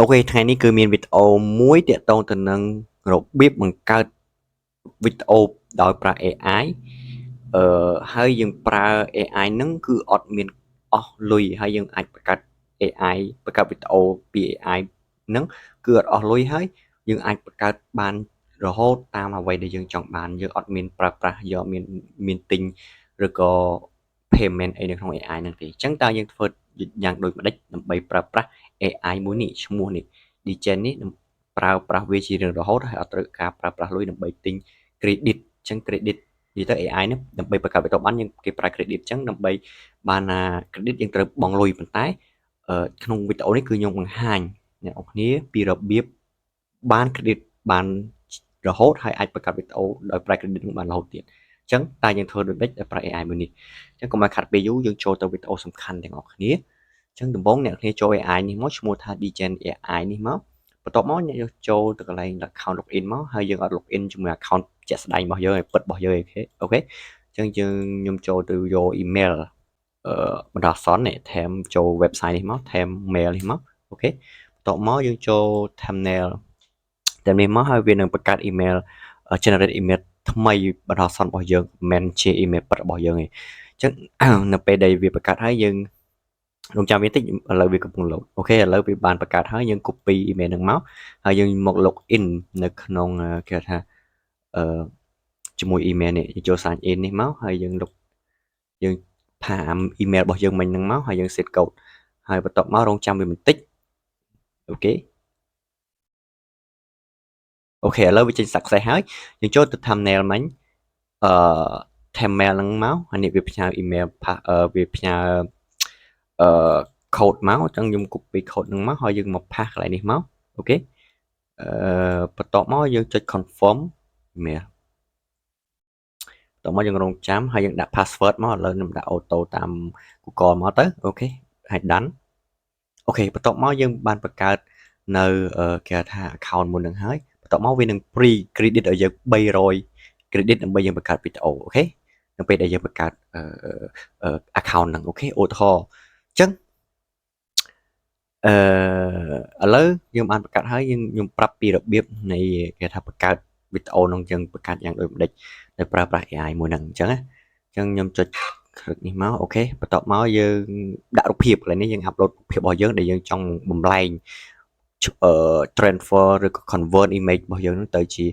OK ថ្ងៃនេះគឺមានវីដេអូមួយទាក់ទងទៅនឹងរបៀបបង្កើតវីដេអូដោយប្រើ AI ហើយយើងប្រើ AI ហ្នឹងគឺអត់មានអស់លុយហើយយើងអាចបង្កើត AI បង្កើតវីដេអូពី AI ហ្នឹងគឺអត់អស់លុយហើយយើងអាចបង្កើតបានរហូតតាមអ្វីដែលយើងចង់បានយើងអត់មានប្រើប្រាស់យកមានមានទិញឬក៏ payment អីនៅក្នុង AI ហ្នឹងទេអញ្ចឹងតើយើងធ្វើយ៉ាងដូចម្ដេចដើម្បីប្រើប្រាស់ AI មួយនេះឈ្មោះនេះ Digen នេះប្រើប្រាស់វាជារៀងរហូតហើយអត់ត្រូវការប្រើប្រាស់លុយដើម្បីទិញ credit អញ្ចឹង credit និយាយទៅ AI នេះដើម្បីបង្កើតវីដេអូបានយើងគេប្រើ credit អញ្ចឹងដើម្បីបានអា credit យើងត្រូវបង់លុយប៉ុន្តែក្នុងវីដេអូនេះគឺខ្ញុំបង្ហាញអ្នកនរគ្នាពីរបៀបបាន credit បានរហូតហើយអាចបង្កើតវីដេអូដោយប្រើ credit នឹងបានរហូតទៀតអញ្ចឹងតើយើងធ្វើដូចម្ដេចដោយប្រើ AI មួយនេះអញ្ចឹងកុំឲ្យខាត់ពេលយូរយើងចូលទៅវីដេអូសំខាន់ទាំងអស់គ្នាអញ្ចឹងដំបូងអ្នកគ្នាចូល AI នេះមកឈ្មោះថា Digen AI នេះមកបន្ទាប់មកអ្នកយកចូលទៅកន្លែង account login មកហើយយើងអត់ login ជាមួយ account ជាក់ស្ដែងរបស់យើងឲ្យពិតរបស់យើង OK OK អញ្ចឹងយើងខ្ញុំចូលទៅយក email បណ្ដោះអាសន្ននេះថែមចូល website នេះមកថែម mail នេះមក OK បន្ទាប់មកយើងចូល thumbnail តែនេះមកហើយវានឹងបង្កើត email generate email ថ្មីបណ្ដោះអាសន្នរបស់យើងមិនមែនជា email ពិតរបស់យើងទេអញ្ចឹងនៅពេលដែលវាបង្កើតហើយយើងរងចាំវាតិចឥឡូវវាកំពុង load OK ឥឡូវវាបានបង្កើតហើយយើង copy email ហ្នឹងមកហើយយើងមក log in នៅក្នុងគេថាអឺជាមួយ email នេះយើងចូល sign in នេះមកហើយយើង log យើង paste email របស់យើងមិញហ្នឹងមកហើយយើង set code ហើយបន្ទាប់មករងចាំវាបន្តិច OK OK ឥឡូវវាចេញ success ហើយយើងចូលទៅ thumbnail មិញthumbnail ហ្នឹងមកហើយនេះវាផ្ញើ email វាផ្ញើអឺ code មកអញ្ចឹងខ្ញុំ copy code ហ្នឹងមកហើយយើងមក paste កន្លែងនេះមក OK បន្ទាប់មកយើងចុច confirm email បន្ទាប់មកយើងរងចាំហើយយើងដាក់ password មកឥឡូវខ្ញុំដាក់ auto តាម Google មកទៅ OK ហើយ done OK បន្ទាប់មកយើងបានបង្កើតនៅគេហៅថា account មុននឹងហើយបន្ទាប់មកវានឹង free credit ឲ្យយើង300 credit ដើម្បីយើងបង្កើតវីដេអូ OK នៅពេលដែលយើងបង្កើត account ហ្នឹង OK ឧទាហរណ៍អញ្ចឹងឥឡូវយើងបានបង្កើតហើយយើងខ្ញុំប្រាប់ពីរបៀបនៃគេថាបង្កើតវីដេអូនោះយើងបង្កើតយ៉ាងដូចម្ដេចដោយប្រើប្រាស់ AI មួយហ្នឹងអញ្ចឹងណាអញ្ចឹងខ្ញុំចុច click នេះមក OK បន្ទាប់មកយើងដាក់រូបភាពកន្លែងនេះយើង upload រូបភាពរបស់យើងដែលយើងចង់បំលែង transfer ឬក៏ convert image របស់យើងនឹងទៅជា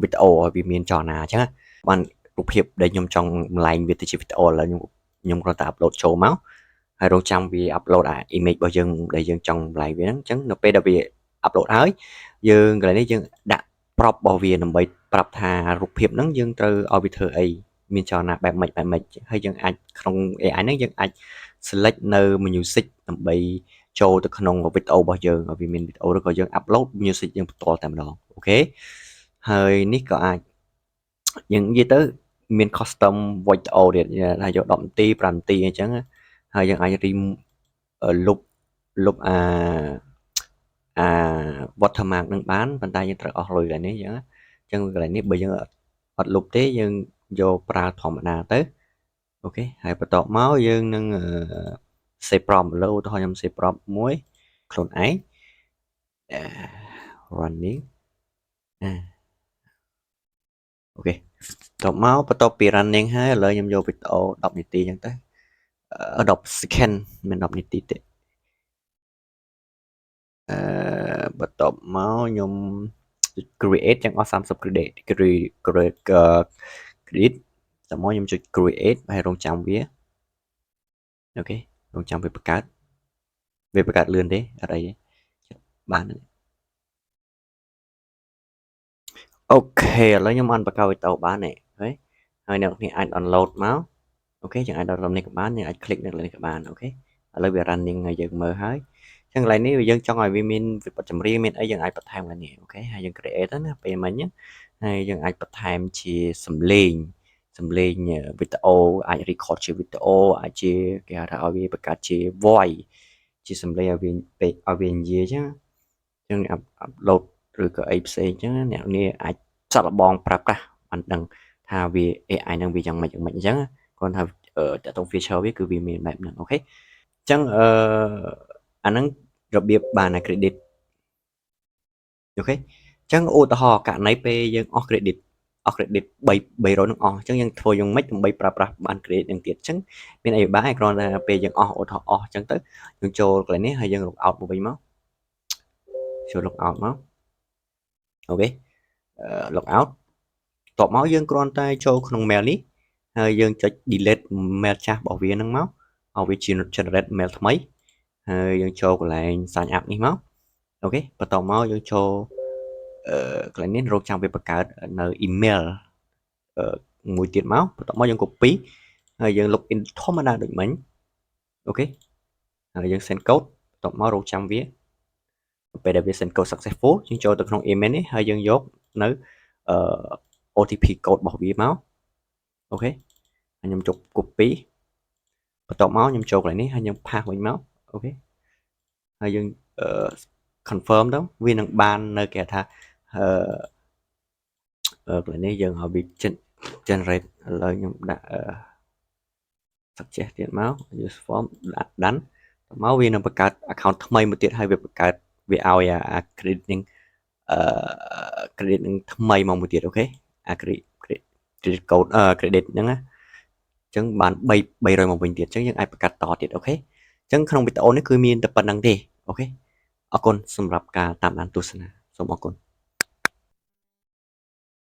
វីដេអូឲ្យវាមានចលនាអញ្ចឹងបានរូបភាពដែលខ្ញុំចង់បំលែងវាទៅជាវីដេអូឥឡូវខ្ញុំគ្រាន់តែ upload ចូលមកហើយរងចាំវា upload អា image របស់យើងដែលយើងចង់បំលែងវាហ្នឹងអញ្ចឹងនៅពេលដែលវា upload ហើយយើងកន្លែងនេះយើងដាក់ prompt របស់វាដើម្បីប្រាប់ថារូបភាពហ្នឹងយើងត្រូវឲ្យវាធ្វើអីមានចលនាបែបម៉េចបែបម៉េចហើយយើងអាចក្នុង AI ហ្នឹងយើងអាច select នៅ music ដើម្បីចូលទៅក្នុងវីដេអូរបស់យើងឲ្យវាមានវីដេអូឬក៏យើង upload music យើងផ្ទាល់តែម្ដង OK ហើយនេះក៏អាចយើងនិយាយទៅមាន custom video ទៀតថាយក10នាទី5នាទីអញ្ចឹងហើយយើងអាចរីលុបលុបអា watermark នឹងបានប៉ុន្តែយើងត្រូវអស់លុយកន្លែងនេះអញ្ចឹងអញ្ចឹងកន្លែងនេះបើយើងអត់លុបទេយើងយកប្រើធម្មតាទៅ OK ហើយបន្ទាប់មកយើងនឹង save prompt លើឧទាហរណ៍ខ្ញុំ save prompt មួយខ្លួនឯង running អា OK បន្ទាប់មកបន្ទាប់ពី running ហើយឥឡូវខ្ញុំយកវីដេអូ10នាទីអញ្ចឹងទៅ10 second មិន10នាទីទេបន្ទាប់មកខ្ញុំ create ចឹងអស់30 credit create credit តមកខ្ញុំចុច create ហើយរងចាំវា OK រងចាំវាបង្កើតវាបង្កើតលឿនទេអត់អីទេបាន OK ឥឡូវខ្ញុំបានបង្កើតវីដេអូបាននេះហើយហើយអ្នកនេះអាច download មក OK យើងអាច download នេះក៏បានយើងអាច click នៅលើនេះក៏បាន OK ឥឡូវវា running ឲ្យយើងមើលហើយចឹងកន្លែងនេះយើងចង់ឲ្យវាមានបទចម្រៀងមានអីយើងអាចបន្ថែមកន្លែងនេះ OK ហើយយើង create ទៅណាពេលមិញហើយយើងអាចបន្ថែមជាសំឡេងសំឡេងវីដេអូអាច record ជាវីដេអូអាចជាគេហៅថាឲ្យវាបង្កើតជា voice ជាសំឡេងឲ្យវាពេកឲ្យវានិយាយចឹងចឹង upload ឬក៏អីផ្សេងចឹងអ្នកនេះអាចសាក់លបងប្រើប្រាស់បានដឹងថាវា AI នឹងវាយ៉ាងម៉េចយ៉ាងម៉េចអញ្ចឹងគាត់ថាតកតង feature វាគឺវាមានបែបហ្នឹង OK អញ្ចឹងអាហ្នឹងរបៀបបាន credit OK អញ្ចឹងឧទាហរណ៍ករណីពេលយើងអស់ credit អស់ credit 3 300នឹងអស់អញ្ចឹងយើងធ្វើយ៉ាងម៉េចដើម្បីប្រើប្រាស់បាន credit នឹងទៀតអញ្ចឹងមានអីបាក់គ្រាន់តែពេលយើងអស់ឧទាហរណ៍អស់អញ្ចឹងទៅយើងចូលកន្លែងនេះហើយយើង log out មកវិញមកចូល log out មក OK log out តបមកយើងគ្រាន់តែចូលក្នុង mail នេះហើយយើងចុច delete mail ចាស់របស់វានឹងមកឲ្យវា generate mail ថ្មីហើយយើងចូលកន្លែង sign up នេះមក OK បន្ទាប់មកយើងចូលអឺកន្លែងនេះរកចាំវាបង្កើតនៅ email មួយទៀតមកបន្ទាប់មកយើង copy ហើយយើង log in ធម្មតាដូចមិញ OK ហើយយើង send code បន្ទាប់មករកចាំវាពេលដែលវា send code successful យើងចូលទៅក្នុង email នេះហើយយើងយកនៅអឺ OTP code របស់វាមក OK ហើយខ្ញុំចុច copy បន្ទាប់មកខ្ញុំចូលកន្លែងនេះហើយខ្ញុំ paste វិញមក OK ហើយយើងអឺ confirm ទៅវានឹងបាននៅគេថាអឺកន្លែងនេះយើងឲ្យវា generate ឥឡូវខ្ញុំដាក់អឺ suggest ទៀតមក use form ដាក់ done មកវានឹងបង្កើត account ថ្មីមួយទៀតហើយវាបង្កើតវាឲ្យអា credit នឹងអឺ credit នឹងថ្មីមកមួយទៀត OK អា credit credit code អឺ credit ហ្នឹងណាអញ្ចឹងបាន3 300មកវិញទៀតអញ្ចឹងយើងអាចបង្កើតតទៀត OK អញ្ចឹងក្នុងវីដេអូនេះគឺមានតែប៉ុណ្្នឹងទេ OK អរគុណសម្រាប់ការតាមដានទស្សនាសូមអរគុណ។